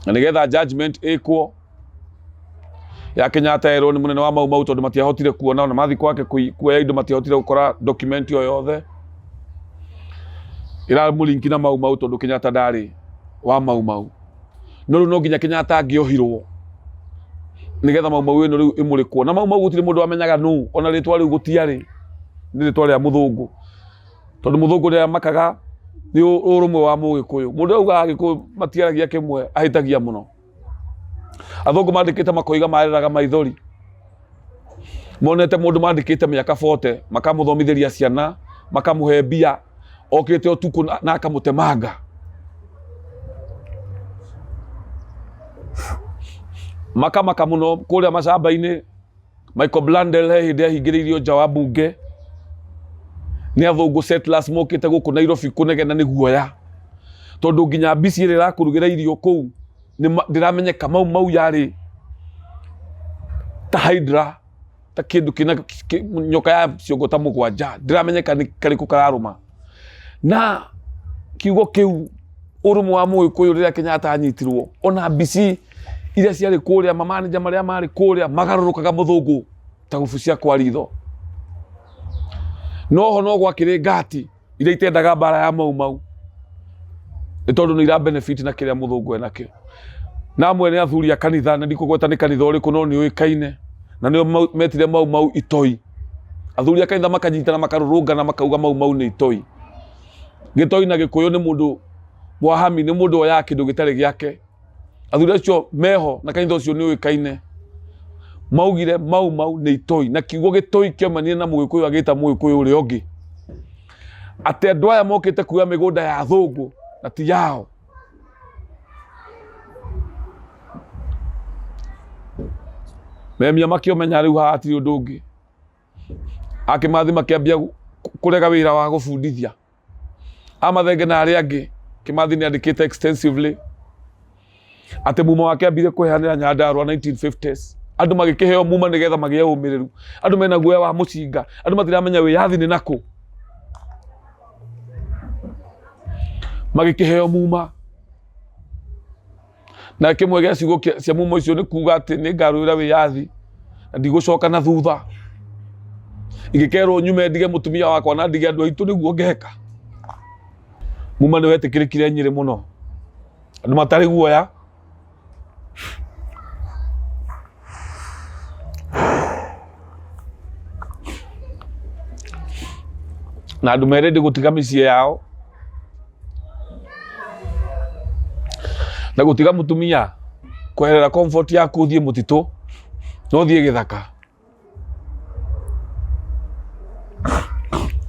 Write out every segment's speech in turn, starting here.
Na nĩgetha judgment ĩkwo ya Kenyatta erwo nĩ mũnene wa Mau Mau tondũ matiahotire kuona ona mathiĩ gwake kuoya indo matiahotire gũkora document o yothe ĩramũlinki na Mau Mau tondũ Kenyatta ndarĩ wa Mau Mau. No rĩu no nginya Kenyatta angĩohirwo nĩgetha Mau Mau ĩno rĩu ĩmũrĩkwo. Na Mau Mau gũtirĩ mũndũ wamenyaga nũ, ona rĩtwa rĩu gũtiarĩ, nĩ rĩtwa rĩa mũthũngũ. Tondũ mũthũngũ nĩ amakaga nĩ ũrũmwe wa mũgĩkũyũ. Mũndũ ũrĩa ugaga Agĩkũyũ matiaragia kĩmwe ahĩtagia mũno. Athũngũ mandĩkĩte makoiga marĩraga maithori. Monete mũndũ mandĩkĩte mĩaka 40 makamũthomithĩria ciana, makamũhe mbia, okĩte ũtukũ na akamũtemanga. Makamaka mũno kũrĩa macamba-inĩ. Michael Blundell he hĩndĩ ahingĩrĩirio nja wa mbunge nĩ athũngũ settlers mokĩte gũkũ Nairobi kũnegena nĩ guoya tondũ nginya mbici ĩrĩa ĩrakũrugĩra irio kũu ndĩramenyeka Mau Mau yarĩ ta Hydra ta kĩndũ kĩna nyoka ya ciongo ta mũgwanja ndĩramenyeka nĩ karĩkũ kararũma. Na kiugo kĩu ũrũmwe wa mũgĩkũyũ rĩrĩa Kenyatta anyitirwo ona mbici iria ciarĩ kũrĩa mamanĩnja marĩa marĩ kũrĩa magarũrũkaga mũthũngũ ta gũbucia kwa ritho. Noho no gwakĩrĩ ngati iria itendaga mbara ya Mau Mau nĩ tondũ nĩ ira benefit na kĩrĩa mũthũngũ enakĩo. Na amwe nĩ athuri a kanitha na ndikũgweta nĩ kanitha ũrĩkũ no nĩ ũĩkaine na nĩo metire Mau Mau itoi. Athuri a kanitha makanyitana makarũrũngana makauga Mau Mau nĩ itoi. Gĩtoi na Gĩkũyũ nĩ mũndũ mwahami, nĩ mũndũ woyaga kĩndũ gĩtarĩ gĩake. Athuri acio meho na kanitha ũcio nĩ ũĩkaine maugire Mau Mau nĩ itoi, na kiugo gĩtoi kĩoimanire na mũgĩkũyũ agĩta mũgĩkũyũ ũrĩa ũngĩ, atĩ andũ aya mokĩte kuoya mĩgũnda ya athũngũ na ti yao. Memia makĩũmenya rĩu haha hatirĩ ũndũ ũngĩ. Akĩmathi makĩambia kũrega wĩra wa gũbundithia. Amathenge na arĩa angĩ, Kĩmathi nĩ andĩkĩte extensively atĩ muma wake ambire kũheanĩra Nyandarua 1950s. Andũ magĩkĩheo muma nĩgetha magĩe ũmĩrĩru. Andũ mena guoya wa mũcinga, andũ matiramenya wĩyathi nĩ nakũ. Magĩkĩheo muma. Na kĩmwe gĩa ciugo cia mumo icio nĩ kuga atĩ nĩ ngarũĩra wĩyathi na ndigũcoka na thutha. Ingĩkerwo nyume ndige mũtumia wakwa na ndige andũ aitũ nĩguo ngeka. Muma nĩ wetĩkĩrĩkire Nyĩrĩ mũno, andũ matarĩ guoya. Na andũ me ready gũtiga mĩciĩ yao na gũtiga mũtumia kweherera comfort yaku ũthiĩ mũtitũ na ũthiĩ gĩthaka.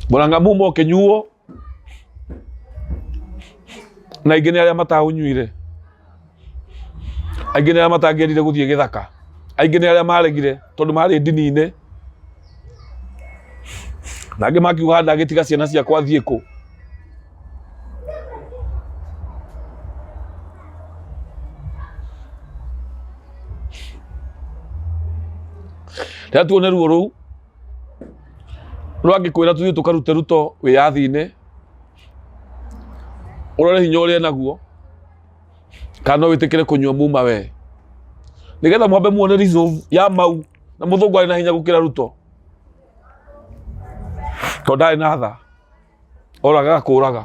Mũrang'a muma ũkĩnyuo na aingĩ nĩ arĩa mataũnyuire, aingĩ nĩ arĩa matangĩendire gũthiĩ gĩthaka, aingĩ nĩ arĩa maregire tondũ marĩ ndini-inĩ, na angĩ makiuga ndangĩtiga ciana ciakwa thiĩ kũ. Rĩrĩa tuone ruo rũu rwangĩkwĩra tũthiĩ tũkarute Ruto wĩyathi-inĩ, ũrore hinya ũrĩa enaguo, kana no wĩtĩkĩre kũnyua muma we, nĩgetha mwambe muone resolve ya Mau na mũthũngũ arĩ na hinya gũkĩra Ruto, tondũ ndarĩ na tha, oragaga kũraga.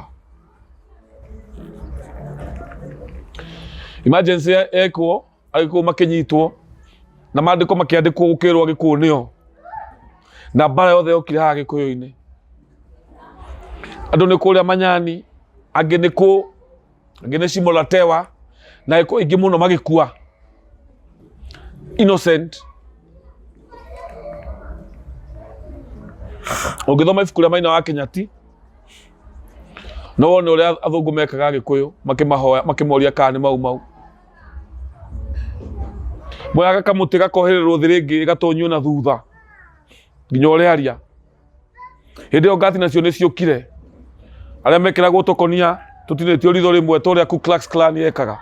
Emergency yekwo Agĩkũyũ makĩnyitwo na mandĩko makĩandĩkwo gũkĩrwo Agĩkũyũ nĩo, na mbara yothe yokire haha Gĩkũyũ-inĩ. Andũ nĩ kũrĩa Manyani, angĩ nĩ kũ, angĩ nĩ Shimo la Tewa, na Agĩkũyũ aingĩ mũno magĩkua innocent. Ũngĩthoma ibuku rĩa Maina wa Kĩnyati, no wone ũrĩa athũngũ mekaga Agĩkũyũ makĩmahoya makĩmoria kana nĩ Mau Mau. Moyaga kamũtĩ gakohererwo thĩrĩngĩ gatonyio na thutha nginya ũrĩaria. Hĩndĩ ĩyo ngati nacio nĩ ciũkire, arĩa mekĩragwo tũkonia tũtinĩtio ritho rĩmwe ta ũrĩa Ku Klux Klan yekaga,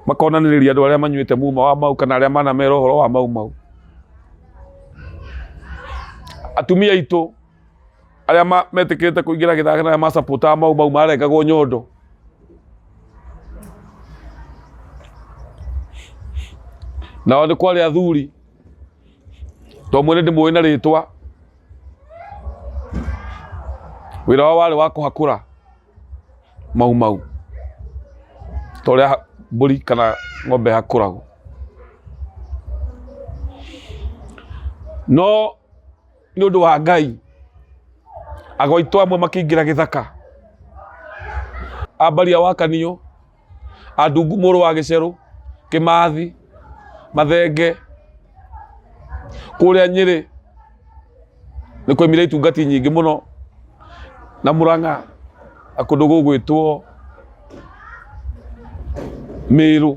makonanĩrĩria andũ arĩa manyuĩte muma wa mau kana arĩa manamera ũhoro wa mau mau. Atumia aitũ arĩa metĩkĩrĩte kũingĩra gĩthaka na arĩa macapotaga mau mau marengagwo nyondo. Nao nĩ kwarĩ athuri, to mwene ndĩmũĩ na rĩtwa, wĩra wao warĩ wa kũhakũra mau mau ta ũrĩa mbũri kana ng'ombe ĩhakũragwo. No nĩ ũndũ wa Ngai, ago aitũ amwe makĩingĩra gĩthaka, ambaria wa Kaniũ, Andungu mũrũ wa Gĩcerũ, Kĩmathi, Mathenge, kũrĩa Nyĩrĩ nĩ kwaumire itungati nyingĩ mũno, na Mũrang'a na kũndũ gũgwĩtwo Mĩrũ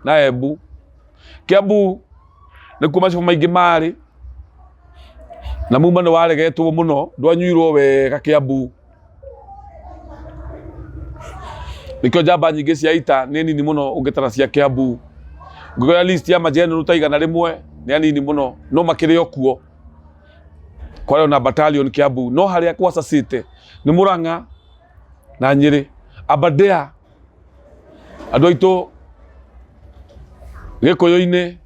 na Embu. Kĩambu nĩkuo macibũ maingĩ marĩ, na muma nĩ waregetwo mũno, ndwanyuirwo wega Kĩambu. Nĩkĩo njamba nyingĩ cia ita nĩ nini mũno ũngĩtara cia Kĩambu. Ũngĩoya list ya majenero ta 100 nĩ anini mũno, no makĩrĩ o kuo. Kwarĩ ona battalion Kĩambu, no harĩa gwacacĩte nĩ Mũrang'a na Nyĩrĩ. Aberdare andũ aitũ Gĩkũyũ-inĩ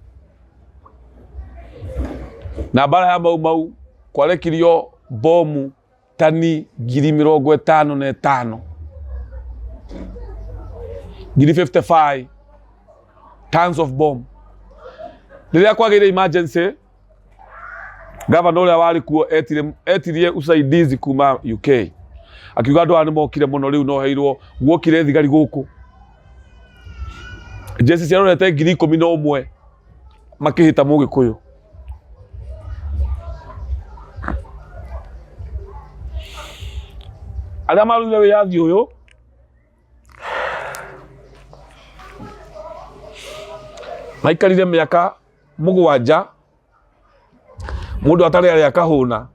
na mbara ya Mau Mau kwarekirio bomu tani 55,000, ngiri 55 tons of bomb. Rĩrĩa kwagĩire emergency, gavana ũrĩa warĩ kuo etirie usaidizi kuma UK, akiuga andũ aya nĩ mokire mũno, rĩu no heirwo guokire thigari gũkũ, jeshi ciarorete 11,000 makĩhĩta Mũgĩkũyũ. Arĩa marũire wĩyathi ũyũ maikarire mĩaka 7 mũndũ atarĩ arĩa akahũna,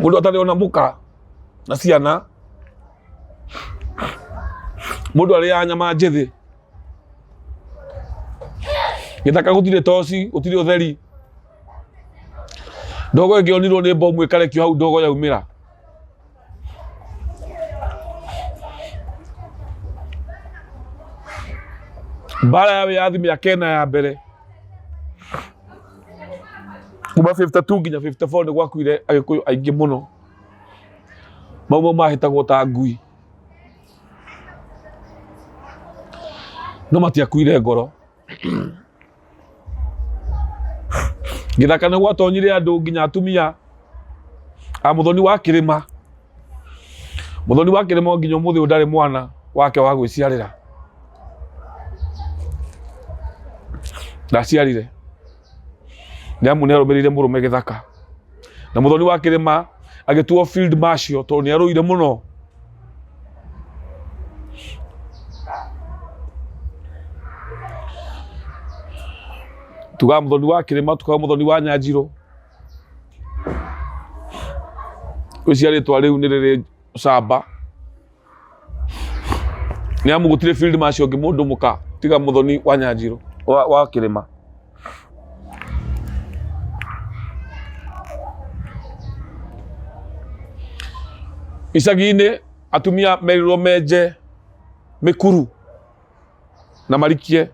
mũndũ atarĩ ona mũka na ciana, mũndũ arĩaga nyama njĩthĩ. Gĩthaka gũtirĩ toci, gũtirĩ ũtheri. Ndogo ĩngĩonirwo nĩ bomu ĩkarekio hau ndogo yaumĩra. Mbara ya wĩyathi mĩaka 4 ya mbere kuma 52 nginya 54 nĩ gwakuire Agĩkũyũ aingĩ mũno. Mau mau mahĩtagwo ta ngui, no matiakuire ngoro. Gĩthaka nĩ gwatonyire andũ nginya atumia a Mũthoni wa Kĩrĩma. Mũthoni wa Kĩrĩma nginya ũmũthĩ ũyũ ndarĩ mwana wake wa gwĩciarĩra. Ndaciarire nĩ amu nĩ arũmĩrĩire mũrũme gĩthaka. Na Mũthoni wa Kĩrĩma agĩtuo field marshal tondũ nĩ arũire mũno. Tugaga Mũthoni wa Kĩrĩma, tukaga Mũthoni wa Nyanjirũ. Ngwĩciria rĩtwa rĩu nĩ rĩrĩ ũcamba nĩ amu gũtirĩ field marshal ũngĩ mũndũ mũka tiga Mũthoni wa Nyanjirũ wa Kĩrĩma. Icagi-inĩ atumia merirwo menje mĩkuru na marikie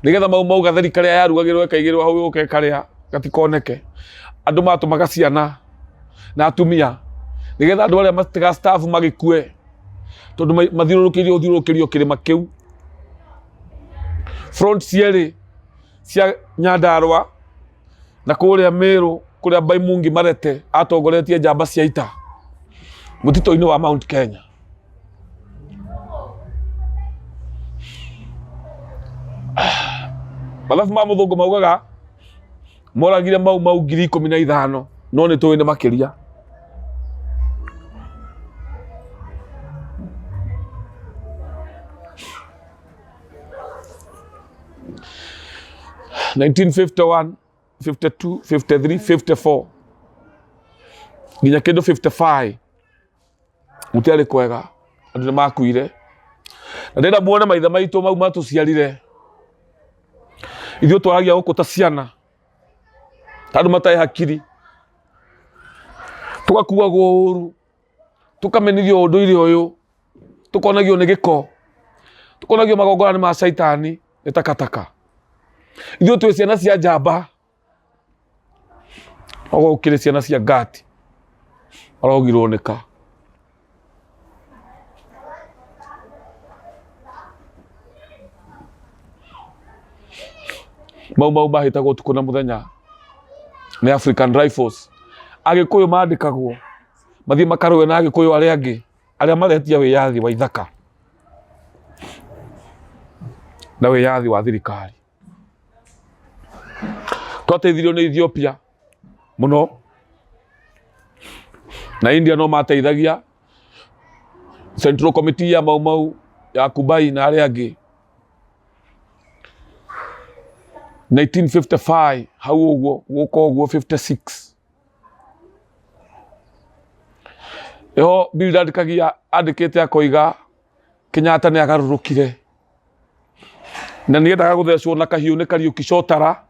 nĩgetha mau mau gatheri karĩa yarugagĩrwo ĩkaigĩrwo hau yũke karĩa gatikoneke. Andũ matũmaga ciana na atumia nĩgetha andũ arĩa matiga staff magĩkue tondũ mathiũrũrũkĩirio gũthiũrũrũkĩrio kĩrĩma kĩu. Front cierĩ cia Nyandarua na kũrĩa Meru kũrĩa Baimungi Marete atongoretie njamba cia ita mũtitũ-inĩ wa Mount Kenya. Mathabu ma mũthũngũ maugaga moragire mau mau 15,000, no nĩ tũĩ nĩ makĩria. 1951, 52, 53, 54 nginya kĩndũ 55 gũtiarĩ kwega, andũ nĩ makuire. Na ndĩrenda muone maithe maitũ mau matũciarire, ithuĩ twaragia gũkũ ta ciana, ta andũ matarĩ hakiri, tũgakuagwo ũru, tũkamenithio ũndũire ũyũ, tũkonagio nĩ gĩko, tũkonagio magongona nĩ ma caitani. Nĩ takataka. Ithuĩ twĩ ciana cia njamba, ogo gũkĩrĩ ciana cia ngati marogirwo nĩ ka. Mau Mau mahĩtagwo ũtukũ na mũthenya nĩ African Rifles. Agĩkũyũ mandĩkagwo mathiĩ makarũe na Agĩkũyũ arĩa angĩ arĩa maretia wĩyathi wa ithaka na wĩyathi wa thirikari. Twateithirio nĩ Ethiopia mũno na India no mateithagia Central Committee ya Mau Mau ya Kubai na arĩa angĩ. 1955 hau ũguo gũka ũguo 56 ĩho Bildad Kagia andĩkĩte akoiga Kenyatta nĩ agarũrũkire na nĩ endaga gũthecwo na kahiũ nĩ Kariũki Chotara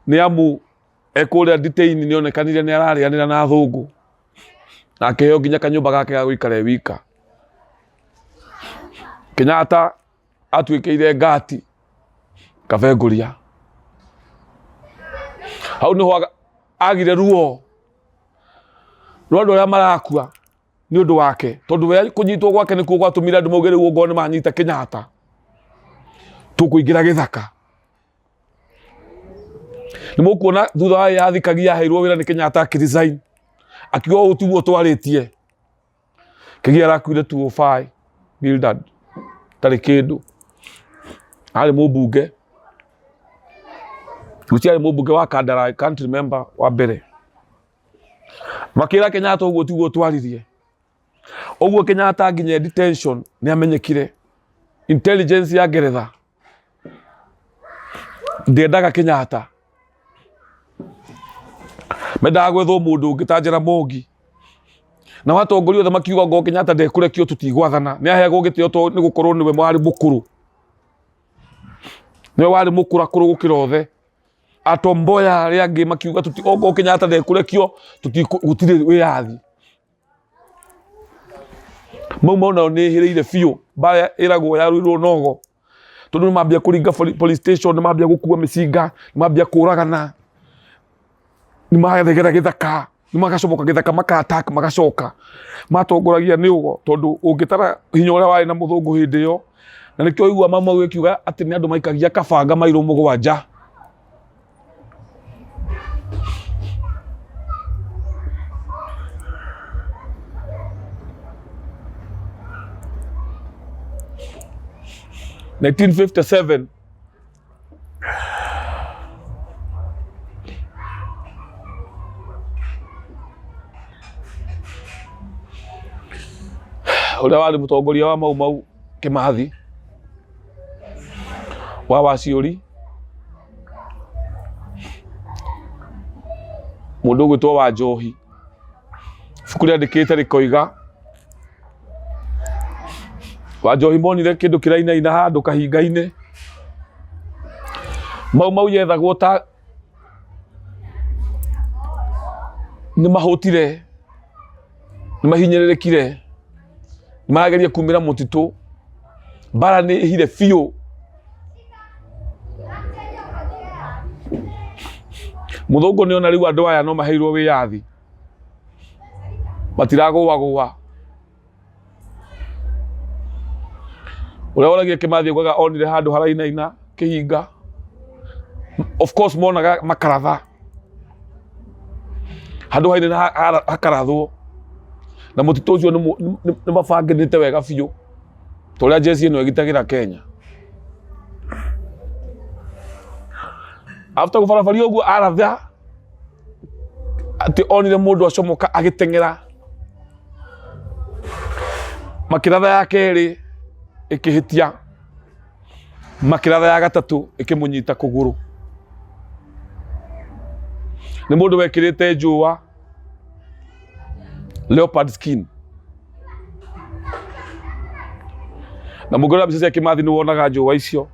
nĩ amu ekũrĩa detain nĩ onekanire nĩ ararĩanĩra na athũngũ na akĩheo nginya kanyũmba gake ga gũikara e wika. Kenyatta atuĩkĩire ngati Kabengũria. Hau nĩho agire ruo rwa andũ arĩa marakua nĩ ũndũ wake, tondũ we kũnyitwo gwake nĩkuo gwatũmire andũ mauge rĩu ongorwo nĩ manyita Kenyatta tũkũingĩra gĩthaka. Nĩ mũkuona thutha wa wĩyathi Kagia aheirwo wĩra nĩ Kenyatta akĩ resign akiuga ũũ tiguo twarĩtie. Kĩgia arakuire 205 Bildad tarĩ kĩndũ. Arĩ mũmbunge, ngwĩciria arĩ mũmbunge wa Kandara, I can't remember wa mbere. Makĩra Kenyatta ũguo tiguo twaririe. Ũguo Kenyatta nginya detention nĩ amenyekire. Intelligence ya Ngeretha ndĩendaga Kenyatta. Mendaga gwethwo mũndũ ũngĩ ta Jaramogi. Nao atongoria othe makiuga ngo Kenyatta ndekũrekio tũtigwathana. Nĩ aheagwo gĩtĩo tondũ nĩ gũkorwo nĩwe warĩ mũkũrũ. Nĩwe warĩ mũkũrakũrũ gũkĩra othe. Atomboya arĩa angĩ makiuga tũti okorwo Kenyatta ndekũrekio gũtirĩ wĩyathi. Mau Mau nayo nĩ ĩhĩrĩire biũ mbara ĩragwo yarũirwo nogo tondũ nĩ mambia kũringa police station, nĩ mambia gũkua mĩcinga, nĩ mambia kũragana, nĩ mathegera gĩthaka, nĩ magacomoka gĩthaka maka attack magacoka. Matongoragia nĩ ũgo tondũ ũngĩtara hinya ũrĩa warĩ na mũthũngũ hĩndĩ ĩyo, na nĩkĩo ũiguaga Mau Mau ĩkiuga atĩ nĩ andũ maikagia kabanga mairũ mũgwanja. 1957 Ũrĩa warĩ mũtongoria wa Mau Mau Kĩmathi wa Waciũri, mũndũ ũgwĩtwo Wanjohi, ibuku rĩandĩkĩte rĩkoiga Wanjohi monire kĩndũ kĩrainaina handũ kahinga-inĩ, Mau Mau yethagwo ta nĩ mahũtire, nĩ mahinyĩrĩrĩkire, nĩ marageria kumĩra mũtitũ, mbara nĩ ĩhire biũ. Mũthũngũ nĩ ona rĩu andũ aya no maheirwo wĩyathi, matiragũagũa. Ũrĩa woragia Kĩmathi augaga onire handũ harainaina kĩhinga. Of course monaga makaratha. Handũ hainaina hakarathwo. Na mũtitũ ũcio nĩ mabangĩte wega biũ. Ta ũrĩa njeci ĩno ĩgitagĩra Kenya. After gũbarabaria ũguo aratha atĩ onire mũndũ acomoka agĩteng'era. Makĩratha ya kerĩ ĩkĩhĩtia, makĩratha ya gatatũ ĩkĩmũnyita kũgũrũ. Nĩ mũndũ wekĩrĩte njũa leopard skin. Na mũngĩrora mbica cia Kĩmathi nĩ wonaga njũa icio,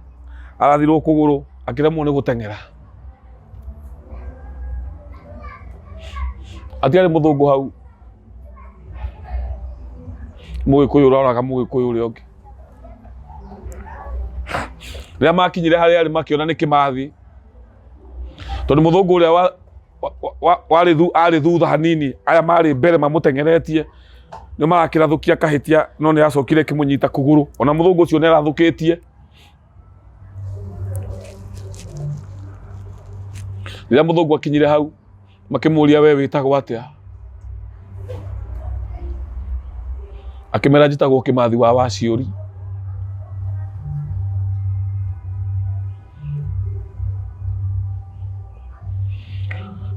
arathirwo kũgũrũ akĩremwo nĩ gũteng'era. Hatiarĩ mũthũngũ hau, mũgĩkũyũ ũroraga mũgĩkũyũ ũrĩa ũngĩ. Rĩrĩa makinyire harĩa arĩ makĩona nĩ Kĩmathi, tondũ mũthũngũ ũrĩa warĩ arĩ thutha hanini, aya marĩ mbere mamũteng'eretie, nĩ marakĩrathũkia kahĩtia, no nĩ acokire kĩmũnyita kũgũrũ. Ona mũthũngũ ũcio nĩ arathũkĩtie. Rĩrĩa mũthũngũ akinyire hau, makĩmũria we wĩtagwo atĩa? Akĩmera njĩtagwo Kĩmathi wa Waciũri.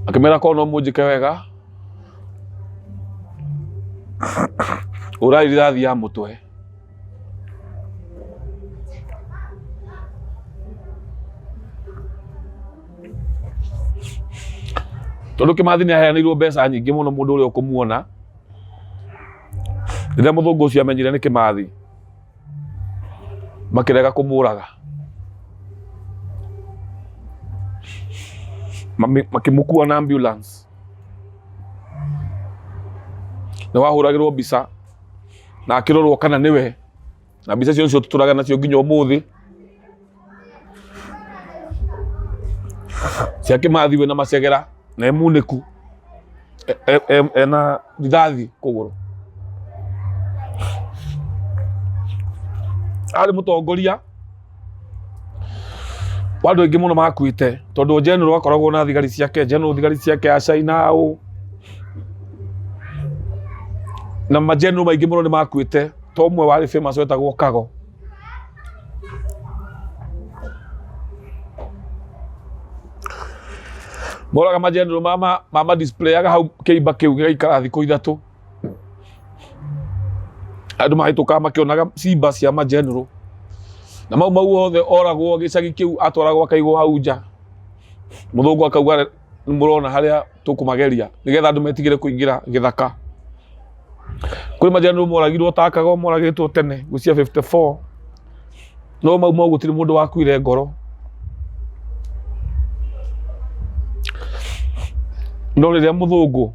Akĩmera korwo no mũnjĩke wega, hũrai rithathi ya mũtwe. Tondũ Kĩmathi nĩ aheanĩirwo mbeca nyingĩ mũno mũndũ ũrĩa ũkũmuona. Rĩrĩa mũthũngũ ũcio amenyire nĩ Kĩmathi, makĩrega kũmũraga. Makĩmũkua na ambulance. Nĩ wahũragĩrwo mbica na akĩrorwo kana nĩwe, na mbica icio nĩcio tũtũraga nacio nginya ũmũthĩ. Cia Kĩmathi wĩna macegera na e munĩku ena rithathi kũgũrũ. Arĩ mũtongoria wa andũ aingĩ mũno makuĩte tondũ general akoragwo na thigari ciake, general thigari ciake a China ũ na ma general maingĩ mũno nĩ makuĩte ta ũmwe warĩ famous wetagwo Kago. Moraga ma general mama displayaga hau kĩimba kĩu gĩgaikara thikũ 3. Andũ mahĩtũkaga makĩonaga cimba cia ma general. Na mau mau othe oragwo gĩcagi kĩu atwaragwo akaigwo hau nja. Mũthũngũ akauga nĩ mũrona harĩa tũkũmageria nĩgetha andũ metigĩre kũingĩra gĩthaka. Kwĩ ma general moragirwo ta Kago moragĩtwo tene ngwĩciria 54. No mau mau gũtirĩ mũndũ wakuire ngoro. No rĩrĩa mũthũngũ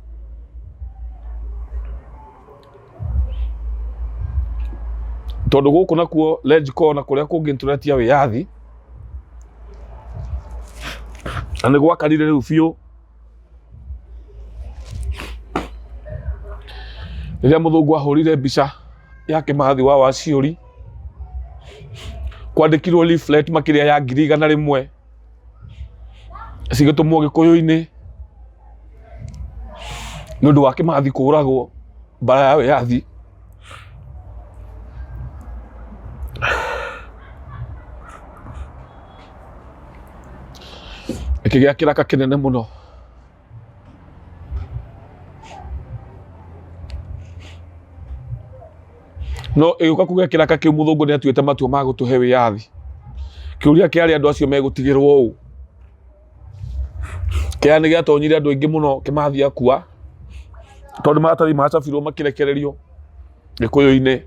tondũ gũkũ nakuo Lenchco na kũrĩa kũngĩ nĩtũretia wĩyathi, na nĩ gwakarire rĩu biũ. Rĩrĩa mũthũngũ ahũrire mbica ya Kĩmathi wa Waciũri, kwandĩkirwo leaflet makĩria ya 100,000 cigĩtũmwo Gĩkũyũ-inĩ nĩ ũndũ wa Kĩmathi kũragwo mbara ya wĩyathi. Ĩkĩgĩa kĩraka kĩnene mũno. No ĩgĩũka kũgĩa kĩraka kĩu mũthũngũ nĩ atuĩte matua ma gũtũhe wĩyathi. Kĩũria kĩarĩ andũ acio megũtigĩrwo ũũ. Kĩeha nĩ gĩatonyire andũ aingĩ mũno Kĩmathi akua, tondũ maratathi macabirwo makĩrekererio Gĩkũyũ-inĩ.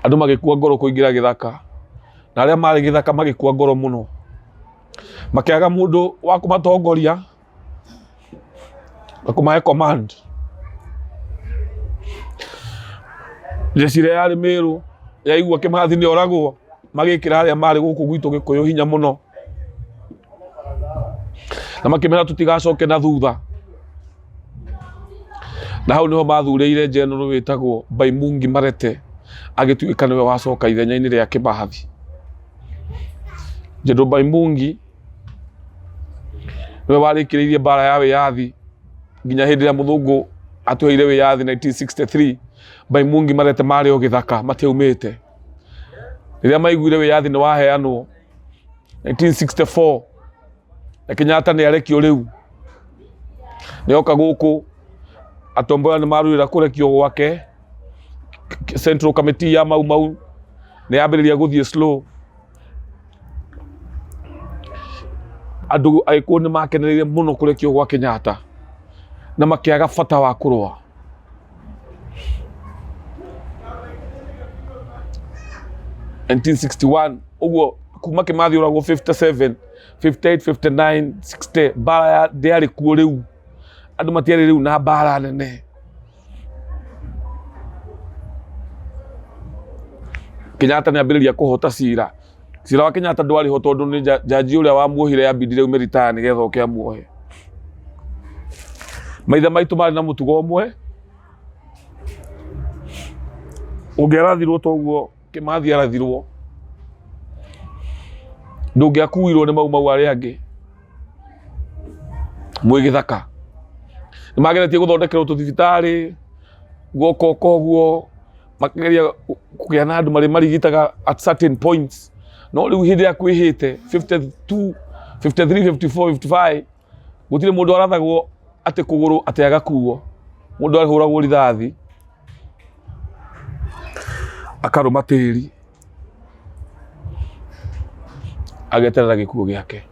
Andũ magĩkua ngoro kũingĩra gĩthaka, na arĩa marĩ gĩthaka magĩkua ngoro mũno. Makĩaga mũndũ wa kũmatongoria na kũmahe command. Jeshi ĩrĩa yarĩ Mĩrũ yaigua Kĩmathi nĩ oragwo, magĩkĩra arĩa marĩ gũkũ gwitũ Gĩkũyũ hinya mũno, na makĩmera tũtigacoke na thutha. Na hau nĩho mathurĩire general wĩtagwo Baimungi Marete agĩtuĩka nĩwe wacoka ithenya-inĩ rĩa Kĩmathi. General Baimungi nĩwe warĩkĩrĩirie mbara ya wĩyathi nginya hĩndĩ ĩrĩa mũthũngũ atũheire wĩyathi 1963. Baimungi Marete marĩ o gĩthaka matiaumĩte. Rĩrĩa maiguire wĩyathi nĩ waheanwo 1964 na Kenyatta nĩ arekio rĩu, nĩ oka gũkũ atongoria nĩ marũĩra kũrekio gwake. Central Committee ya Mau Mau nĩ yambĩrĩria gũthiĩ slow. Andũ Agĩkũyũ nĩ makenereire mũno kũrekio gwa Kenyatta na makĩaga bata wa kũrũa. 1961 ũguo kuma Kĩmathi oragwo 57, 58, 59, 60 mbara ndĩarĩ kuo rĩu, andũ matiarĩ rĩu na mbara nene. Kenyatta nĩ ambĩrĩria kũhota cira. Cira wa Kenyatta ndwarĩ ho tondũ nĩ jaji ũrĩa wamuohire ambindire aume retire nĩgetha oke amuohe. Maithe maitũ marĩ na mũtugo ũmwe, ũngĩarathirwo ta ũguo Kĩmathi arathirwo, ndũngĩakuirwo nĩ mau mau arĩa angĩ mwĩ gĩthaka. Nĩ mageretie gũthondekerwo tũthibitarĩ guoka ũguo, makageria kũgĩa na andũ marĩ marigitaga at certain points, no rĩu hĩndĩ ĩrĩa kwĩhĩte 52, 53, 54, 55 gũtirĩ mũndũ warathagwo atĩ kũgũrũ atĩ agakuo, mũndũ ahũragwo rithathi akarũma tĩri ageterera gĩkuũ gĩake.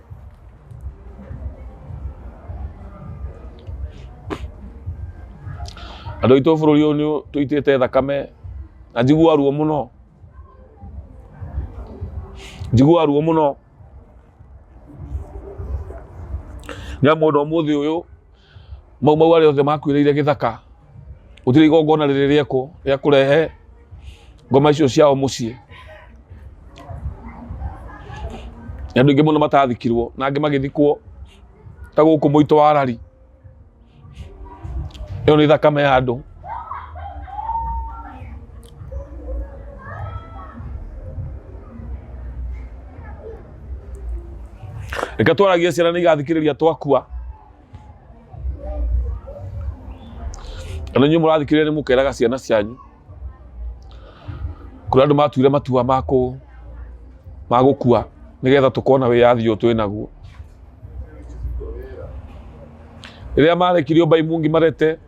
Andũ aitũ bũrũri ũyũ nĩ tũitĩte thakame na njiguaga ruo mũno, njiguaga ruo mũno nĩ amu ona ũmũthĩ ũyũ mau mau arĩa othe makuĩrĩire gĩthaka gũtirĩ igongona rĩrĩ rĩekwo rĩa kũrehe ngoma icio ciao mũciĩ. Nĩ andũ aingĩ mũno matathikirwo na angĩ magĩthikwo ta gũkũ mũito wa Rari. Ĩyo nĩ thakame ya andũ. Reke twaragie ciana nĩ igathikĩrĩria twakua. Kana inyuĩ mũrathikĩrĩria nĩ mũkeraga ciana cianyu. Kũrĩ andũ matuire matua ma gũkua nĩgetha tũkorwo na wĩyathi ũyũ twĩ naguo. Rĩrĩa marekirio Baimungi Marete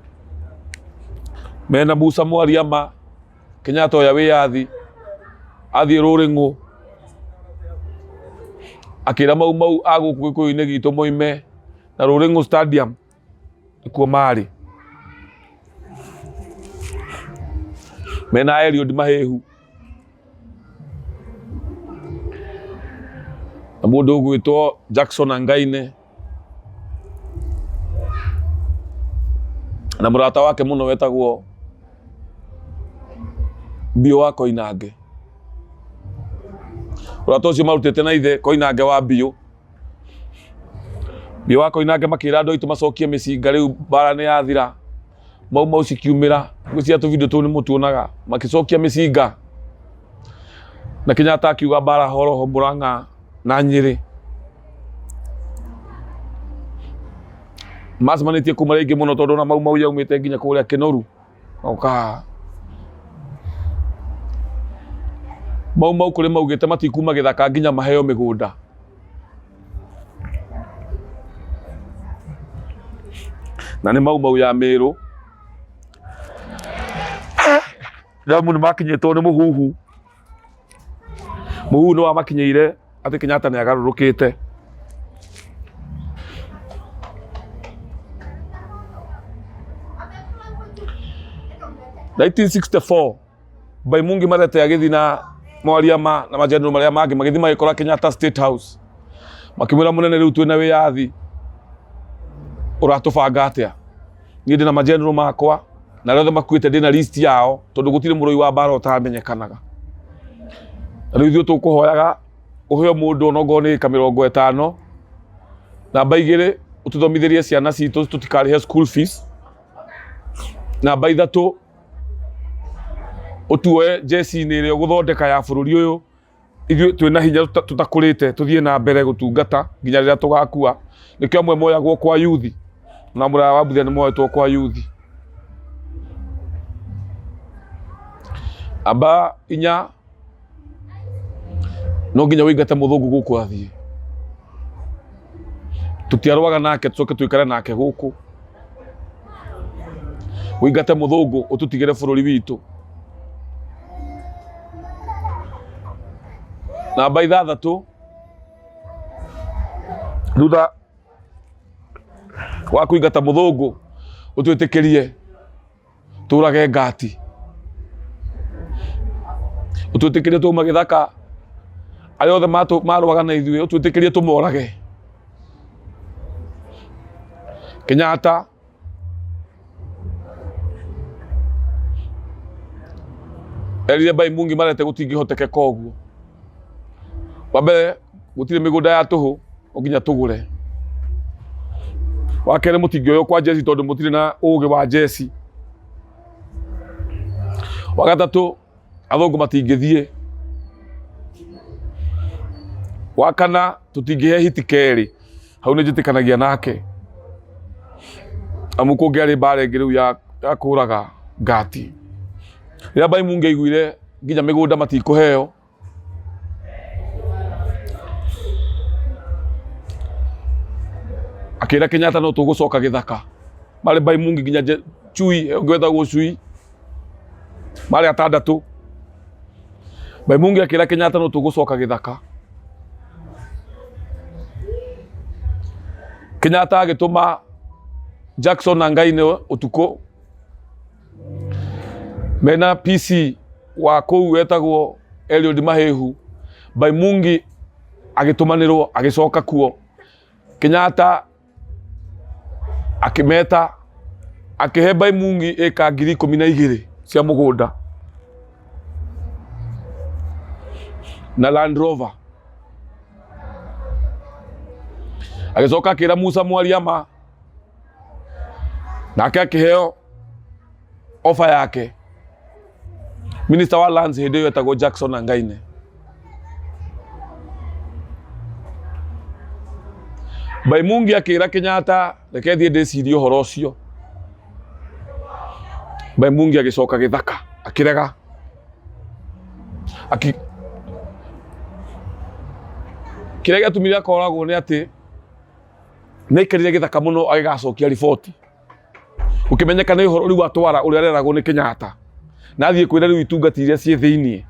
mena Musa Mwariama, Kenyatta oya wĩyathi athiĩ Rũrĩng'ũ akĩra Mau Mau a gũkũ gĩkũyũ-inĩ gitũ moime na Rũrĩng'ũ Stadium nĩkuo marĩ. Mena Eliud Mahĩhu na mũndũ ũgwĩtwo Jackson Angaine na mũrata wake mũno wetagwo Biũ wa Koinange. Ũrata ũcio marutĩte na ithe Koinange wa Biũ. Biũ wa Koinange makĩra andũ aitũ macokie mĩcinga rĩu mbara nĩ yathira. Mau Mau cikiumĩra, ngwĩciria tũbindio tũu nĩ mũtuonaga, makĩcokia mĩcinga. Na Kenyatta akiuga mbara horoho Murang'a na Nyĩrĩ. Macemanĩtie kũu marĩ aingĩ mũno tondũ ona Mau Mau yaumĩte nginya kũrĩa Kĩnoru. Oka Mau Mau kũrĩ maugĩte matikuma gĩthaka nginya maheo mĩgũnda. Na nĩ Mau Mau ya Mĩrũ. Nĩamu nĩ makinyĩtwo nĩ mũhuhu. Mũhuhu nĩ wamakinyĩire atĩ Kenyatta nĩ agarũrũkĩte. 1964 Baimungi Marete agĩthiĩ na Mwariama na majenero marĩa mangĩ magĩthiĩ magĩkora Kenyatta State House makĩmwĩra mũnene rĩu twĩna wĩyathi ũratũbanga atĩa niĩ ndĩna majenero makwa na arĩa othe makuĩte ndĩna list yao tondũ gũtirĩ mũrũi wa mbara ũtamenyekanaga na rĩu ithuĩ tũkũhoyaga ũhe mũndũ onokorwo nĩ ĩka 50 namba 2 ũtũthomithĩrie ciana citũ tũtikarĩhe school fees namba 3 ũtuoe njeci-inĩ ĩrĩa ũgũthondeka ya bũrũri ũyũ ithuĩ twĩna hinya tũtakũrĩte tũthiĩ na mbere gũtungata nginya rĩrĩa tũgakua. Nĩkĩo amwe moyagwo kwa yuthi na mũraya wa Mbuthia nĩ moetwo kwa yuthi. Namba 4 no nginya ũingate mũthũngũ gũkũ athiĩ. Tũtiarũaga nake tũcoke tũikare nake gũkũ. Ũingate mũthũngũ ũtũtigĩre bũrũri witũ. Namba 6 thutha wa kũingata mũthũngũ ũtwĩtĩkĩrie tũrage ngati, ũtwĩtĩkĩrie twauma gĩthaka arĩa othe marũaga na ithuĩ ũtwĩtĩkĩrie tũmorage. Kenyatta Erire Baimungi marete gũtingĩhotekeka ũguo. Wa mbere gũtirĩ mĩgũnda ya tũhũ no nginya tũgũre. Wa kerĩ mũtingĩoywo kwa njeci tondũ mũtirĩ na ũgĩ wa njeci. Wa gatatũ athũngũ matingĩthiĩ. Wa kana tũtingĩhe hiti kerĩ, hau nĩ njĩtĩkanagia nake. Amu kũngĩarĩ mbara ĩngĩ rĩu ya kũraga ngati. Rĩrĩa Baimungi aiguire nginya mĩgũnda matikũheo, akĩra Kenyatta no tũgũcoka gĩthaka. Marĩ Baimungi nginya Chui, ũngĩ wetagwo Chui, marĩ atandatũ. Baimungi akĩra Kenyatta no tũgũcoka gĩthaka. Kenyatta agĩtũma Jackson na Ngaine ũtukũ mena PC wa kũu wetagwo Eliud Mahehu. Baimungi agĩtũmanĩrwo agĩcoka kuo. Kenyatta akĩmeta akĩhe Baimungi ĩka 12,000 cia mũgũnda na Land Rover. Agĩcoka akĩra Musa Mwariama nake akĩheo ofa yake. Minister wa lands hĩndĩ ĩyo etagwo Jackson Angaine. Baimungi akĩra Kenyatta reke thiĩ ndĩcirie ũhoro ũcio. Baimungi agĩcoka gĩthaka akĩrega. Aki kĩrĩa gĩatũmire akoragwo nĩ atĩ nĩ aikarire gĩthaka mũno agĩgacokia riboti. Gũkĩmenyeka nĩ ũhoro rĩu atwara ũrĩa areragwo nĩ Kenyatta. Na athiĩ kwĩra rĩu itungati iria ciĩ thĩiniĩ.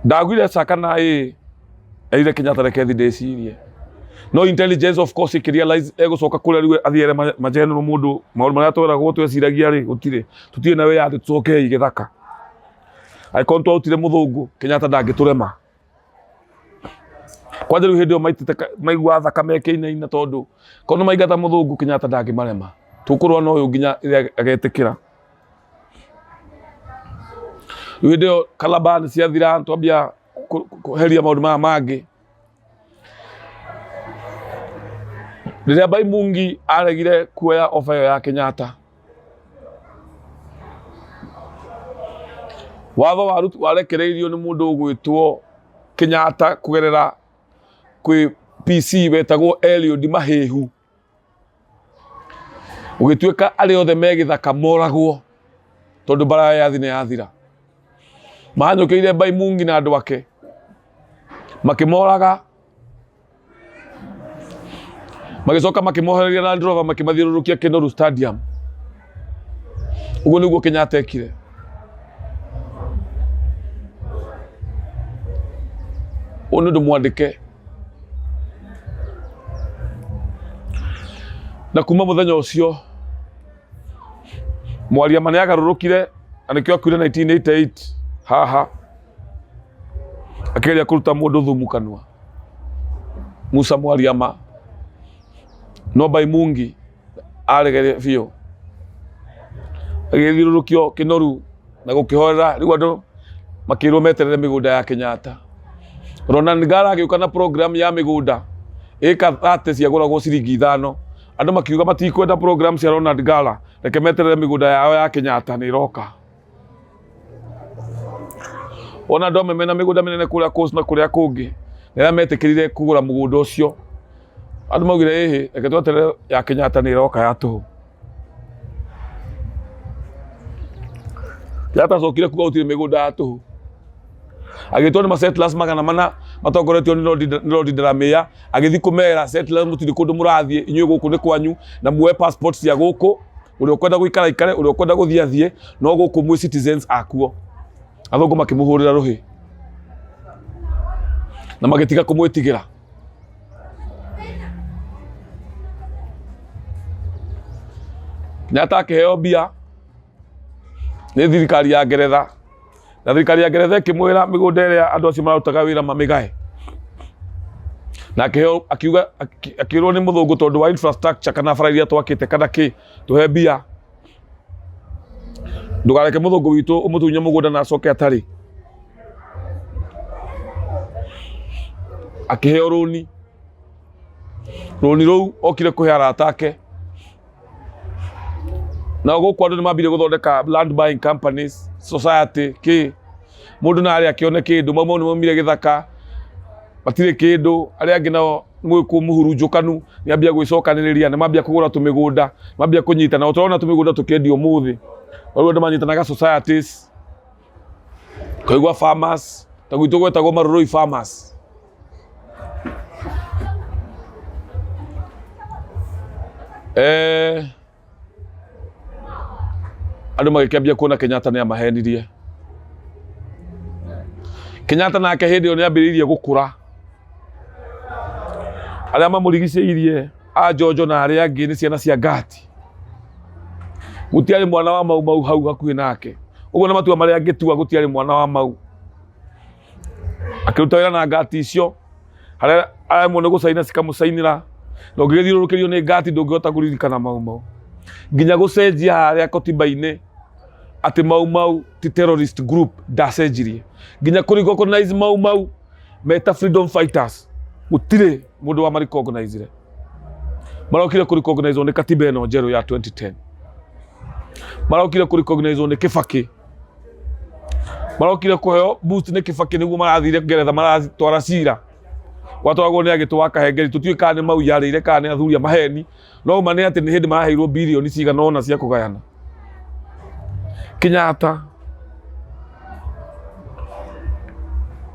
Ndaguire caka na ĩ erire Kenyatta reke thiĩ ndĩcirie. No intelligence of course ĩkĩ realize egũcoka kũrĩa rĩu athiĩ ere mageneral mũndũ maũndũ marĩa tweragwo tweciragia rĩ gũtirĩ. Tũtirĩ na wĩyathi tũcokei gĩthaka. Angĩkorwo nĩtwarutire mũthũngũ Kenyatta ndangĩtũrema. Kwanja rĩu hĩndĩ ĩyo maitĩte maiguaga thakame ĩkĩinaina tondũ korwo nĩ maingata mũthũngũ Kenyatta ndangĩmarema. Tũkũrũa na ũyũ nginya rĩrĩa agetĩkĩra. Rĩu hĩndĩ ĩyo Calabar nĩ ciathira twambia kũheria maũndũ maya mangĩ. Rĩrĩa Baimungi aregire kuoya offer ĩyo ya Kenyatta, watho warekereirio nĩ mũndũ ũgwĩtwo Kenyatta kũgerera kwĩ PC wetagwo Eliud Mahehu. Gũgĩtuĩka arĩa othe me gĩthaka moragwo tondũ mbara ya yathi nĩ yathira. Mahanyũkĩire Baimungi na andũ ake makĩmoraga, magĩcoka makĩmohereria Land Rover makĩmathiũrũrũkia Kenoru Stadium. Ũguo nĩguo Kenyatta ekire. Ũyũ nĩ ũndũ mwandĩke. Na kuma mũthenya ũcio Mwariama nĩ agarũrũkire na nĩkĩo akuire 1988 haha akĩgeria kũruta mũndũ thumu kanua. Musa Mwariama no Baimungi aregere biũ agĩthiũrũrũkio Kĩnoru na gũkĩhorera rĩu andũ makĩrwo meterere mĩgũnda ya Kenyatta. Ronan Ngara agĩũka na program ya mĩgũnda ĩka 30 ciagũragwo ciringi 5. Andũ makiuga matikwenda program cia Ronald Ngala, reke meterere mĩgũnda yao ya Kenyatta nĩ ĩroka. Ona andũ amwe mena mĩgũnda mĩnene kũrĩa Coast na kũrĩa kũngĩ, rĩrĩa metĩkĩrire kũgũra mũgũnda ũcio, andũ maugire ĩhĩ, reke tweterere ya Kenyatta nĩ ĩroka ya tũhũ. Kenyatta acokire kuga gũtirĩ mĩgũnda ya tũhũ. Agĩtwo nĩ ma-settlers 400 matongoretio nĩ Lord Delamere, agĩthiĩ kũmera settlers mũtirĩ kũndũ mũrathiĩ, inyuĩ gũkũ nĩ kwanyu na muoe passport cia gũkũ, ũrĩa ũkwenda gũikara aikare, ũrĩa ũkwenda gũthiĩ athiĩ, no gũkũ mwĩ citizens akuo. Athũngũ makĩmũhũrĩra rũhĩ na magĩtiga kũmwĩtigĩra. Kenyatta akĩheo mbia nĩ thirikari ya Ngeretha na thirikari ya Ngeretha ĩkĩmwĩra mĩgũnda ĩrĩa andũ acio mararutaga wĩra mamĩgae na akĩheo akiuga akĩrwo nĩ mũthũngũ tondũ wa infrastructure kana bara iria twakĩte kana kĩ tũhe mbia. Ndũkareke mũthũngũ witũ ũmũtunye mũgũnda na acoke atarĩ. Akĩheo rũni, rũni rũu okire kũhe arata ake. Nao gũkũ andũ nĩ mambire gũthondeka land buying companies, society, kĩ. Mũndũ na arĩa akĩone kĩndũ, mau mau nĩ maumire gĩthaka, matirĩ kĩndũ, arĩa angĩ nao gwĩkwo mũhurunjũkanu nĩ ambia gwĩcokanĩrĩria, nĩ mambia kũgũra tũmĩgũnda, mambia kũnyitana, o tũrona tũmĩgũnda tũkĩendio ũmũthĩ. Rĩu andũ manyitanaga societies, ũkaigua farmers, ta gwitũ gwetagwo Marurui farmers. Eh, andũ magĩkĩambia kuona Kenyatta nĩ amahenirie. Kenyatta nake hĩndĩ ĩyo nĩ ambĩrĩirie gũkũra. Arĩa mamũrigicĩirie a Njonjo na arĩa angĩ nĩ ciana cia Ngati. Gũtiarĩ mwana wa Mau Mau hau hakuhĩ nake. Ũguo na matua marĩa angĩtua gũtiarĩ mwana wa Mau. Akĩruta wĩra na Ngati icio harĩa aremwo nĩ gũcaina cikamũcainĩra na ũngĩgĩthiũrũrũkĩrio nĩ Ngati ndũngĩhota kũririkana Mau Mau. Nginya gũcenjia harĩa kotiba-inĩ atĩ Mau Mau ti terrorist group ndacenjirie. Nginya kũ recognize Mau Mau meta freedom fighters gũtirĩ mũndũ wa marecognizire. Marokire kũ recognize nĩ katiba ĩno njerũ ya 2010. Marokire kũ recognize nĩ Kĩbakĩ. Marokire kũheo boost nĩ Kĩbakĩ nĩguo marathire Ngeretha maratwara cira. Watwaragwo nĩ agĩtũ wa Kahengeri tũtiũĩ kana nĩ mau yarĩire kana nĩ athuri a maheni. No ma nĩ atĩ nĩ hĩndĩ maraheirwo birioni cigana ũna cia kũgayana. Kenyatta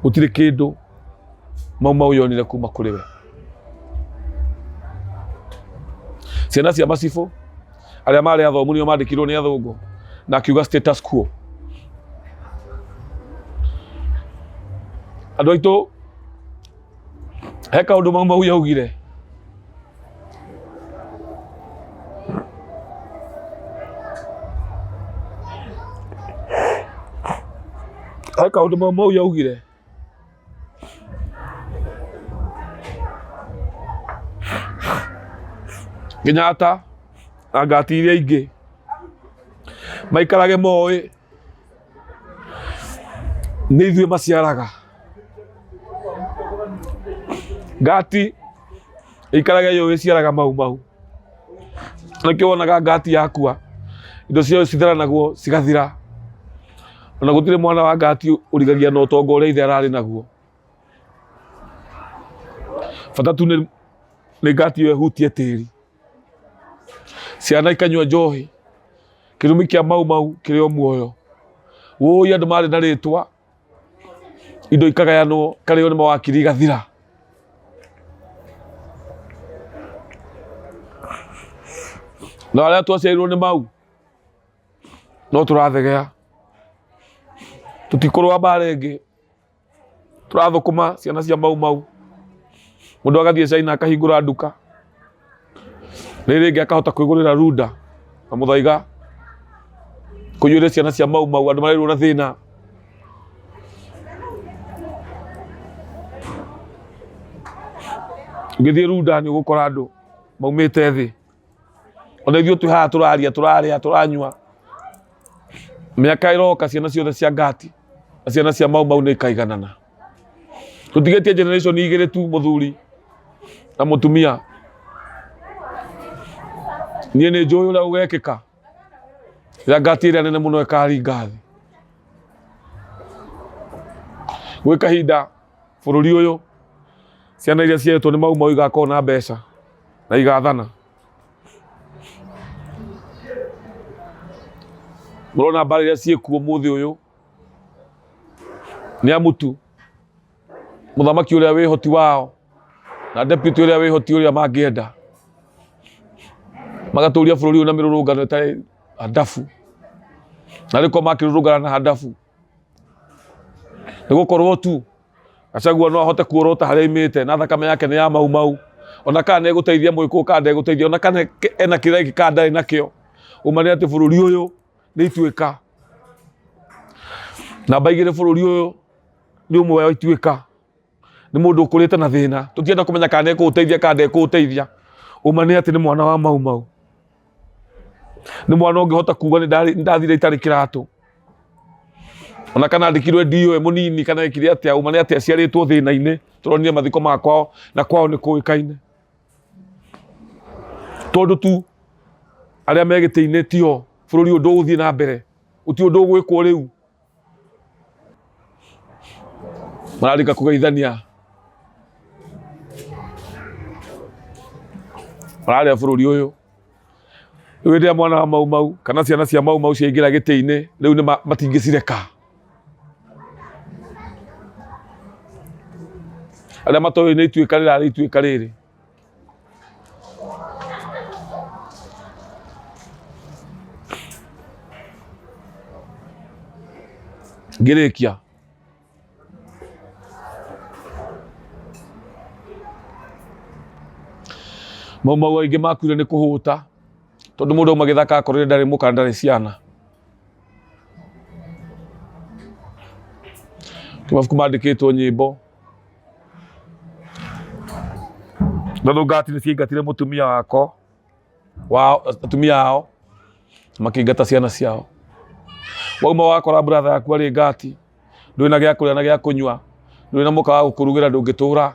gũtirĩ kĩndũ Mau Mau yonire kuma kũrĩ we. Ciana cia macibũ arĩa marĩ athomu nĩo mandĩkirwo nĩ athũngũ na akiuga status quo. Andũ aitũ he kaũndũ Mau Mau yaugire he kaũndũ Mau Mau yaugire Kenyatta na ngati iria ingĩ maikarage moĩ nĩ ithuĩ maciaraga. Ngati ĩikarage yũĩ ĩciaraga mau mau. Nĩkĩo wonaga ngati yakua indo ciayo citheranagwo cigathira. Ona gũtirĩ mwana wa ngati ũrigagia na ũtonga ũrĩa ithe ararĩ naguo. Bata tu nĩ ngati ĩyo ĩhutie tĩri. Ciana ikanyua njohi. Kĩrumi kĩa mau mau kĩrĩ o muoyo. Wũi andũ marĩ na rĩtwa indo ikagayanwo ikarĩo nĩ mawakiri igathira. Na arĩa twaciarirwo nĩ mau no tũrathegea, tũtikũrũa mbara ĩngĩ, tũrathũkũma ciana cia mau mau. Mũndũ agathiĩ China akahingũra nduka, rĩrĩ rĩngĩ akahota kwĩgũrĩra runda na mũthaiga, kũiyũria ciana cia mau mau andũ marerwo na thĩna. Ũngĩthiĩ runda nĩ ũgũkora andũ maumĩte thĩ. Ona ithuĩ twĩ haha tũraria, tũrarĩa, tũranyua. Mĩaka ĩroka ciana ciothe cia ngati na ciana cia mau mau nĩ ikaiganana. Tũtigĩtie generation igĩrĩ tu mũthuri na mũtumia. Niĩ nĩ njũĩ ũrĩa gũgekĩka rĩrĩa ngati ĩrĩa nene mũno ĩkaringa thĩ. Gwĩ kahinda bũrũri ũyũ ciana iria cietwo nĩ mau mau igakorwo na mbeca na igathana. Mũrona mbara iria ciĩkuo ũmũthĩ ũyũ nĩ amutu mũthamaki ũrĩa wĩ hoti wao na deputy ũrĩa wĩ hoti ũrĩa mangĩenda magatũria bũrũri ũyũ na mĩrũrũngano ĩtarĩ handabu na rĩko makĩrũrũngana na handabu nĩ gũkorwo tu Gachagua no ahote kuorota harĩa aimĩte na thakame yake nĩ ya mau mau ona kana nĩ egũteithia mũgĩkũyũ kana ndegũteithia ona kana ena kĩrĩa gĩkĩ kana ndarĩ nakĩo ũma nĩ atĩ bũrũri ũyũ nĩ ituĩka namba igĩrĩ bũrũri ũyũ nĩ ũmwe wa ituĩka nĩ mũndũ ũkũrĩte na thĩna tũtienda kũmenya kana nĩ ekũũteithia kana ndekũũteithia ũma nĩ atĩ nĩ mwana wa mau mau. Nĩ mwana ũngĩhota kuga nĩ ndathire itarĩ kĩratũ, ona kana andĩkirwe ndiũĩ mũnini kana ekire atĩa, uma nĩ atĩa aciarĩtwo thĩna-inĩ. Tũronire mathiko ma kwao na kwao nĩ kũĩkaine, tondũ tu arĩa me gĩtĩ-inĩ tio bũrũri ũyũ ndũgũthiĩ na mbere, gũtirĩ ũndũ ũgwĩkwo. Rĩu mararika kũgeithania, mararĩa bũrũri ũyũ. Rĩu hĩndĩ ĩrĩa mwana wa Mau Mau kana ciana cia Mau Mau ciaingĩra gĩtĩ-inĩ, rĩu nĩ matingĩcireka. Arĩa matoĩ nĩ ituĩka rĩrarĩ ituĩka rĩrĩ. Ngĩrĩkia, Mau Mau aingĩ makuire nĩ kũhũta, tondũ mũndũ auma gĩthaka akorire ndarĩ mũka, ndarĩ ciana. Mabuku mandĩkĩtwo, nyĩmbo. Tondũ ngati nĩ ciaingatire mũtumia wako wao, atumia ao makĩingata ciana ciao. Wauma wakora brother yaku arĩ ngati, ndũrĩ na gĩa kũrĩa na gĩa kũnyua, ndũrĩ na mũka wa gũkũrugĩra, ndũngĩtũra.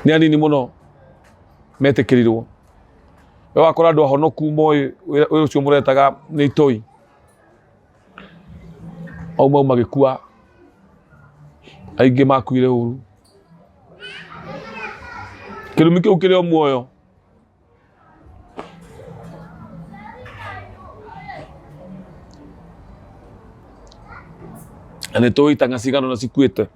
Nĩ anini mũno metĩkĩrirwo. We wakora andũ ahonoku moĩ wĩra ũcio mũretaga nĩ itoi. Mau Mau magĩkua, aingĩ makuire ũru. Kĩrumi kĩu kĩrĩ o muoyo. Na nĩ tũĩ itang'a cigana ũna cikuĩte.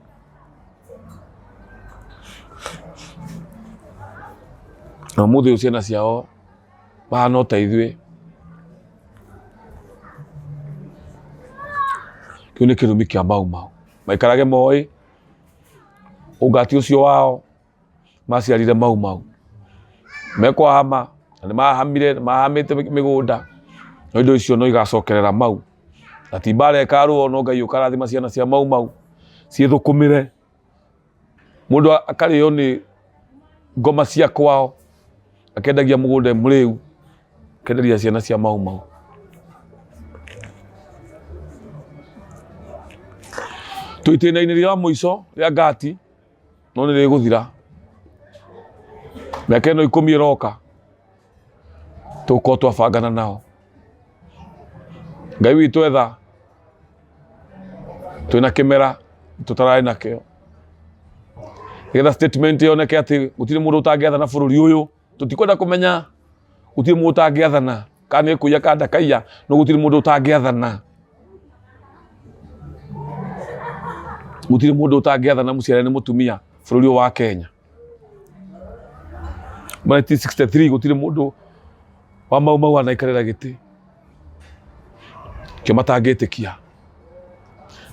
Na ũmũthĩ ũyũ ciana ciao mahana o ta ithuĩ. Kĩu nĩ kĩrumi kĩa Mau Mau. Maikarage moĩ ũngati ũcio wao maciarire Mau Mau. Mekwahama na nĩ mahamire, nĩ mahamĩte mĩgũnda, no indo icio no igacokerera Mau. Na ti mbara ĩkarũo, no Ngai ũkarathima ciana cia Mau Mau ciĩthũkũmĩre. Mũndũ akarĩo nĩ ngoma cia kwao, akendagia mũgũnda e mũrĩu, akenderia ciana cia Mau Mau. Twĩ itĩna-inĩ rĩa mũico rĩa ngati, no nĩ rĩgũthira. Mĩaka ĩno 10 ĩroka tũgũkorwo twabangana nao. Ngai witũ etha twĩna kĩmera tũtararĩ nakĩo, nĩgetha statement yoneke atĩ gũtirĩ mũndũ ũtangĩathana bũrũri ũyũ. Tũtikwenda kũmenya, gũtirĩ mũndũ ũtangĩathana, kana nĩ kũiya kana ndakaiya, no gũtirĩ mũndũ ũtangĩathana, gũtirĩ mũndũ ũtangĩathana mũciare nĩ mũtumia bũrũri ũyũ wa Kenya. 1963 gũtirĩ mũndũ wa Mau Mau anaikarĩra gĩtĩ kĩo matangĩtĩkia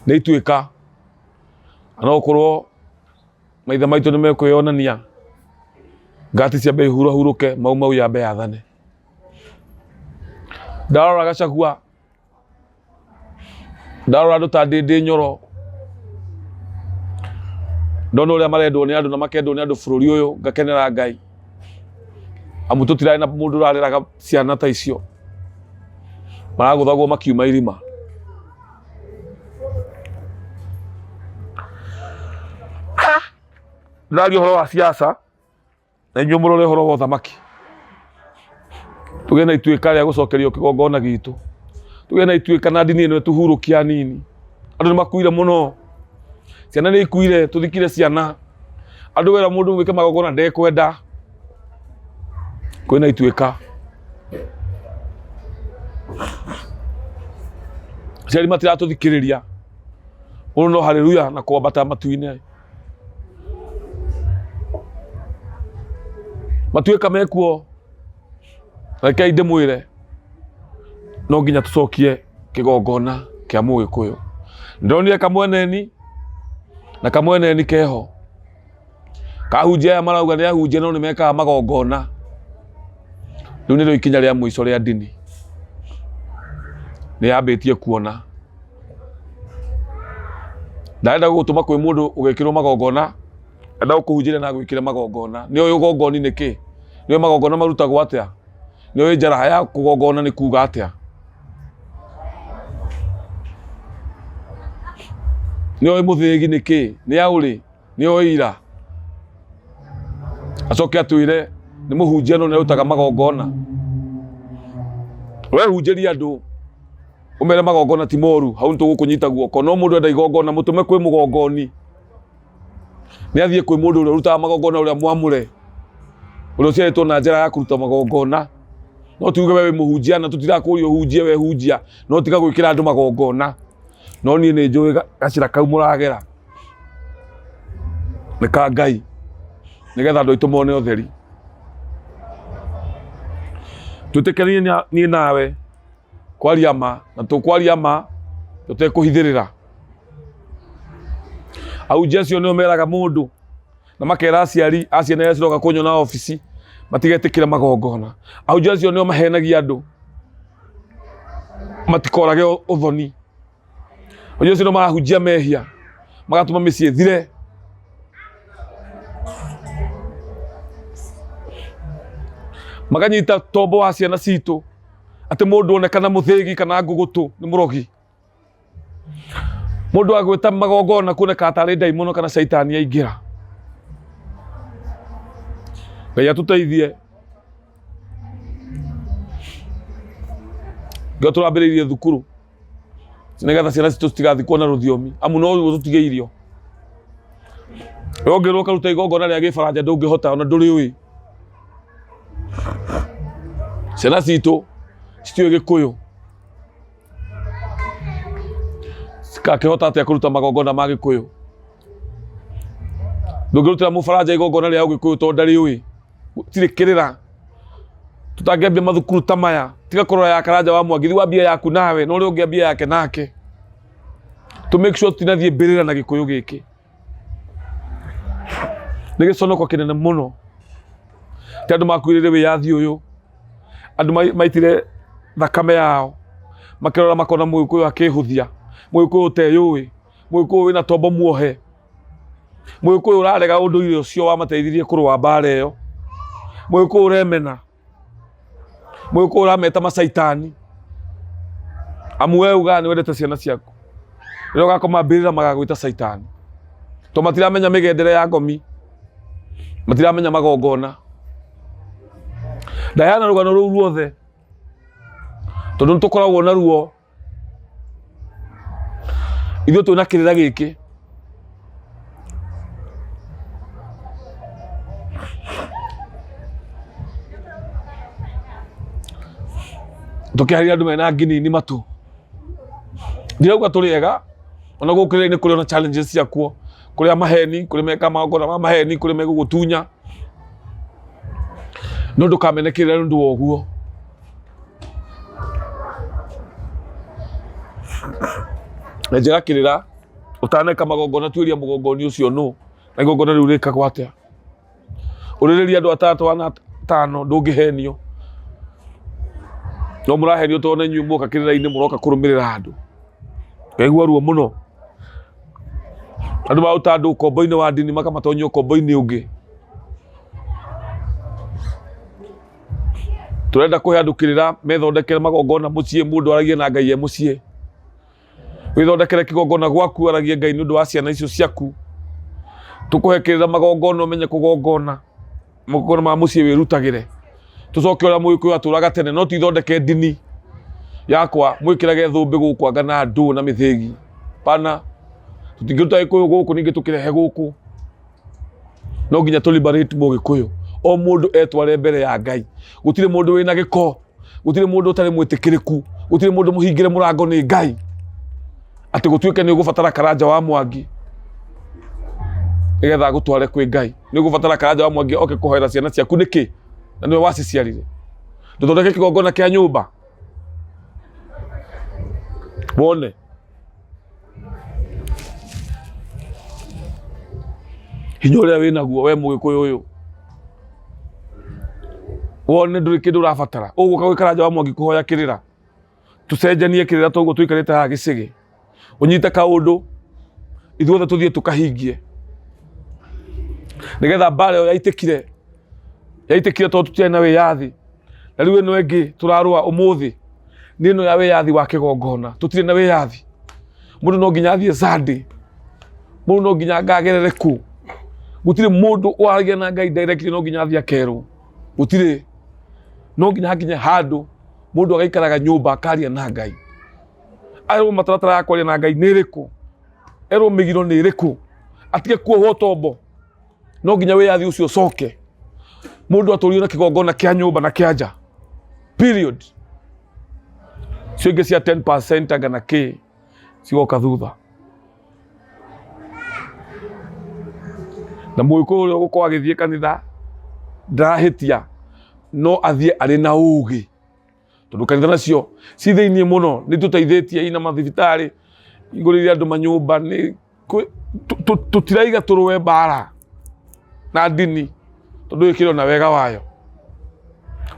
nĩ ituĩka. Na no gũkorwo maithe maitũ nĩ mekwĩyonania, ngati ciambe ihurahurũke, Mau Mau yambe yathane. Ndarora Gachagua, ndarora andũ ta Ndĩndĩ Nyoro, ndona ũrĩa marendwo nĩ andũ na makendwo nĩ andũ bũrũri ũyũ, ngakenera Ngai, amu tũtirarĩ na mũndũ ũrareraga ciana ta icio maragũthagwo makiuma irima. Ndĩraria ũhoro wa siasa na inyuĩ mũrore ũhoro wa ũthamaki. Tũgĩe na ituĩka rĩa gũcokerio kĩgongona gitũ, tũgĩe na ituĩka na ndini ĩno ĩtũhurũkie hanini. Andũ nĩ makuire mũno, ciana nĩ ikuire, tũthikire ciana. Andũ wera mũndũ gwĩka magongona ndekwenda. Kwĩna ituĩka, aciari matiratũthikĩrĩria. Mũndũ no haleluya na kwambata matu-inĩ. Matuĩka mekuo, rekei ndĩmwĩre, no nginya tũcokie kĩgongona kĩa Mũgĩkũyũ. Ndĩronire kamweneni na kamweneni keho kahunjia, aya marauga nĩ ahunjia no nĩ mekaga magongona. Rĩu nĩrĩo ikinya rĩa mũico rĩa ndini nĩ yambĩtie kuona. Ndarenda gũgũtũma kwĩ mũndũ ũgekĩrwo magongona, enda gũkũhunjĩria na agwĩkĩre magongona. Nĩ ũĩ ũgongoni nĩ kĩ? Nĩ ũĩ magongona marutagwo atĩa? Nĩ ũĩ njaraha ya kũgongona nĩ kuga atĩa? Nĩ ũĩ mũthĩgi nĩ kĩ? Nĩ aũrĩ? Nĩ ũĩ ira? Acoke atwĩre nĩ mũhunjia no nĩ arutaga magongona. We hunjĩria andũ ũmere magongona ti moru, hau nĩ tũgũkũnyita guoko. No mũndũ enda igongona mũtũme kwĩ mũgongoni. Nĩ athiĩ kwĩ mũndũ ũrĩa ũrutaga magongona ũrĩa mwamũre, ũrĩa ũciarĩtwo na njĩra ya kũruta magongona. No tuge we wĩ mũhunjia na tũtirakũria ũhunjie, we hunjia, no tiga gwĩkĩra andũ magongona. No niĩ nĩ njũĩ gacĩra kau mũragera nĩ ka Ngai, nĩgetha andũ aitũ mone ũtheri. Twĩtĩkanie niĩ nawe kwaria ma, na tũkwaria ma tũtekũhithĩrĩra. Ahunjia acio nĩo meraga mũndũ na makera aciari a ciana iria ciroka kũnyona obici matigetĩkĩre magongona. Ahunjia acio nĩo mahenagia andũ matikorage ũthoni. Ahunjia acio nĩo marahunjia mehia magatũma mĩciĩ ĩthire. Makanyita tombo wa ciana citũ atĩ mũndũ onekana mũthĩgi kana ngũgũtũ nĩ mũrogi. Mũndũ agwĩta magongona kuoneka tarĩ ndaimono kana caitani aingĩra. Ngai atũteithie. Nĩkĩo tũrambĩrĩirie thukuru nĩgetha ciana citũ citigathikwo na rũthiomi amu no ruo tũtigĩirio. We ũngĩrwo ũkaruta igongona rĩa gĩbaranja ndũngĩhota ona ndũrĩũĩ. Ciana citũ citiũĩ gĩkũyũ. Cikakĩhota atĩa kũruta magongona ma gĩkũyũ? Ndũngĩrutĩra mũbaranja igongona rĩa ũgĩkũyũ tondũ ndarĩũĩ. Gũtirĩ kĩrĩra. Tũtangĩambia mathukuru ta maya, tiga kũrora ya Karanja wa Mwangi, thiĩ wambie yaku nawe na ũrĩa ũngĩ ambie yake nake. Tũ make sure tũtinathiĩ mbĩrĩra na gĩkũyũ gĩkĩ. Nĩ gĩconoko kĩnene mũno. Ti andũ makuĩrĩire wĩyathi ũyũ, andũ maitire thakame yao, makĩrora makona mũgĩkũyũ akĩhũthia, mũgĩkũyũ ũteyũĩ, mũgĩkũyũ wĩna tombo muohe, mũgĩkũyũ ũrarega ũndũire ũcio wamateithirie kũrũa mbara ĩyo, mũgĩkũyũ ũremena, mũgĩkũyũ ũrameta macaitani, amu we ugaga nĩ wendete ciana ciaku, rĩrĩa ũgakoma mbĩrĩra magagwĩta caitani, tondũ matiramenya mĩgendere ya ngomi, matiramenya magongona. Ndaheana rũgano rũu ruothe tondũ nĩ tũkoragwo na ruo ithuĩ twĩna kĩrĩra gĩkĩ. Tũkĩarĩria andũ mena nginini matũ. Ndirauga tũrĩ ega, ona gũkũ kĩrĩra-inĩ kũrĩ ona challenges ciakuo, kũrĩ a maheni, kũrĩ mekaga magongona ma maheni, kũrĩ megũgũtunya. No ndũkamene kĩrĩra nĩ ũndũ wa ũguo. Na njĩra kĩrĩra, ũtaneka magongona tuĩria mũgongoni ũcio nũ, na igongona rĩu rĩkagwo atĩa. Ũrĩrĩria andũ atatũ ana atano ndũngĩhenio. No mũrahenio tondũ na inyuĩ muoka kĩrĩra-inĩ mũroka kũrũmĩrĩra andũ. Ngaigua ruo mũno. Andũ maruta andũ ũkombo-inĩ wa ndini makamatonyia ũkombo-inĩ ũngĩ. Tũrenda kũhe andũ kĩrĩra methondekere magongona mũciĩ, mũndũ aragie na Ngai e mũciĩ. Wĩthondekere kĩgongona gwaku aragie Ngai nĩ ũndũ wa ciana icio ciaku. Tũkũhe kĩrĩra magongona ũmenye kũgongona. Magongona ma mũciĩ wĩrutagĩre. Tũcoke ũrĩa mũgĩkũyũ atũraga tene no tithondeke ndini yakwa mwĩkĩrage thũmbĩ gũkũ anga na ndũ na mĩthĩgi. Pana tũtingĩruta gĩkũyũ gũkũ ningĩ tũkĩrehe gũkũ. No nginya tũ liberate mũgĩkũyũ. O mũndũ etware mbere ya Ngai. Gũtirĩ mũndũ wĩna gĩko. Gũtirĩ mũndũ ũtarĩ mwĩtĩkĩrĩku. Gũtirĩ mũndũ mũhingĩre mũrango nĩ Ngai. Atĩ gũtuĩke nĩ ũgũbatara Karanja wa Mwangi nĩgetha agũtware kwĩ Ngai. Nĩ ũgũbatara Karanja wa Mwangi oke kũhoera ciana ciaku nĩkĩ? Na nĩwe waciciarire. Ndũthondeke kĩgongona kĩa nyũmba wone. Hinya ũrĩa wĩnaguo we mũgĩkũyũ ũyũ wone ndũrĩ kĩndũ ũrabatara. Ũgũka gwĩ Karanja wa Mwangi kũhoya kĩrĩra. Tũcenjanie kĩrĩra toguo tũikarĩte haha gĩcĩgĩ. Ũnyite kaũndũ ithuothe tũthiĩ tũkahingie nĩgetha mbara ĩyo yaitĩkire, yaitĩkire tondũ tũtiarĩ na wĩyathi. Na rĩu ĩno ĩngĩ tũrarũa ũmũthĩ nĩ ĩno ya wĩyathi wa kĩgongona. Tũtirĩ na wĩyathi. Mũndũ no nginya athiĩ Sunday, mũndũ no nginya ngagerere kũ. Gũtirĩ mũndũ waragia na Ngai directly, no nginya athiĩ akerwo. Gũtirĩ. No nginya hakinye handũ mũndũ agaikaraga nyũmba akaria na Ngai. Erwo mataratara ya kwaria na Ngai nĩ ĩrĩkũ, erwo mĩgiro nĩ ĩrĩkũ, atige kuohwo tombo. No nginya wĩyathi ũcio ũcoke, mũndũ atũrio na kĩgongona kĩa nyũmba na kĩa nja, period. Cio ingĩ cia 10% anga na kĩ cigoka thutha. Na mũgĩkũyũ ũrĩa ũgũkorwo agĩthiĩ kanitha ndarahĩtia, no athiĩ arĩ na ũgĩ, tondũ kanitha nacio ci thĩiniĩ mũno, nĩ tũteithĩtie ina mathibitarĩ, igũrĩire andũ manyũmba, nĩ tũtiraiga tũrũe mbara na ndini, tondũ ĩkĩrĩ ona wega wayo.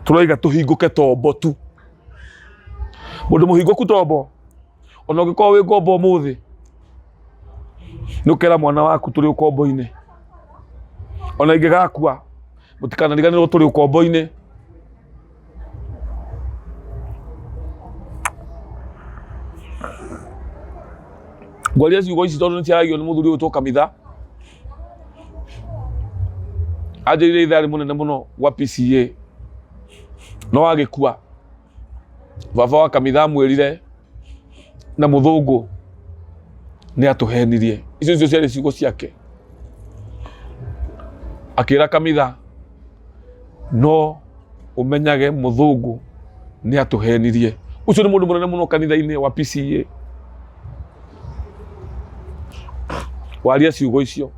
Tũraiga tũhingũke tombo tu. Mũndũ mũhingũku tombo, ona ũngĩkorwo wĩ ngombo ũmũthĩ, nĩ ũkera mwana waku tũrĩ ũkombo-inĩ. Ona ingĩgakua, mũtikanariganĩrwo tũrĩ ũkombo-inĩ. Ngwaria ciugo ici tondũ nĩ ciaragio nĩ mũthuri ũgwĩtwo Kamitha. Anjĩrire ithe arĩ mũnene mũno gwa PCA, no agĩkua. Baba wa Kamitha amwĩrire na mũthũngũ nĩ atũhenirie. Icio nĩcio ciarĩ ciugo ciake. Akĩra Kamitha, no ũmenyage mũthũngũ nĩ atũhenirie. Ũcio nĩ mũndũ mũnene mũno kanitha-inĩ wa PCEA. Waria ciugo icio.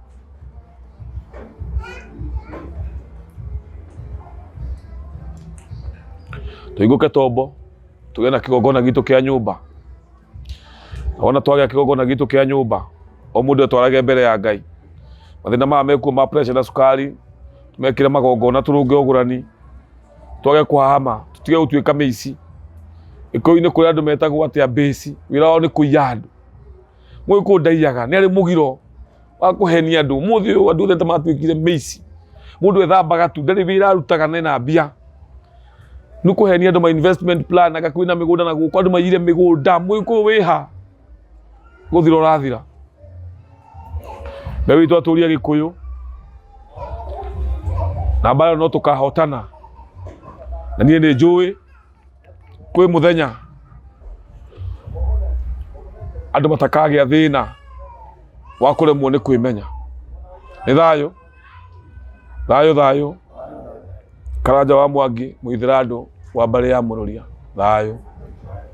Tũhingũke tombo, tũgĩe na kĩgongona gitũ kĩa nyũmba. Wona twagĩa kĩgongona gitũ kĩa nyũmba, o mũndũ etwarage mbere ya Ngai. Mathĩna maya mekuo ma pressure na cukari, tũmekĩre magongona tũrũnge ũgũrani, twage kũhahama, tũtige gũtuĩka mĩici. Gĩkũyũ-inĩ kũrĩ andũ metagwo atĩ ambĩci, wĩra wao nĩ kũiya andũ. Mũgĩkũyũ ndaiyaga, nĩ arĩ mũgiro wa kũhenia andũ. Ũmũthĩ ũyũ andũ othe ta matuĩkire mĩici. Mũndũ ethambaga tu, ndarĩ wĩra arutaga na ena mbia. Nĩ kũhenia andũ ma investment plan, anga kwĩna mĩgũnda na gũkũ, andũ maiyire mĩgũnda. Mũgĩkũyũ wĩha? Gũthira ũrathira. Ngai witũ atũrie Gĩkũyũ na mbara no tũkahotana. Na niĩ nĩ njũĩ kwĩ mũthenya andũ matakagĩa thĩna wa kũremwo nĩ kwĩmenya. Nĩ thayũ, thayũ thayũ. Karanja wa Mwangi, Mũithĩrandũ wa mbarĩ ya Mũrũria, thayũ.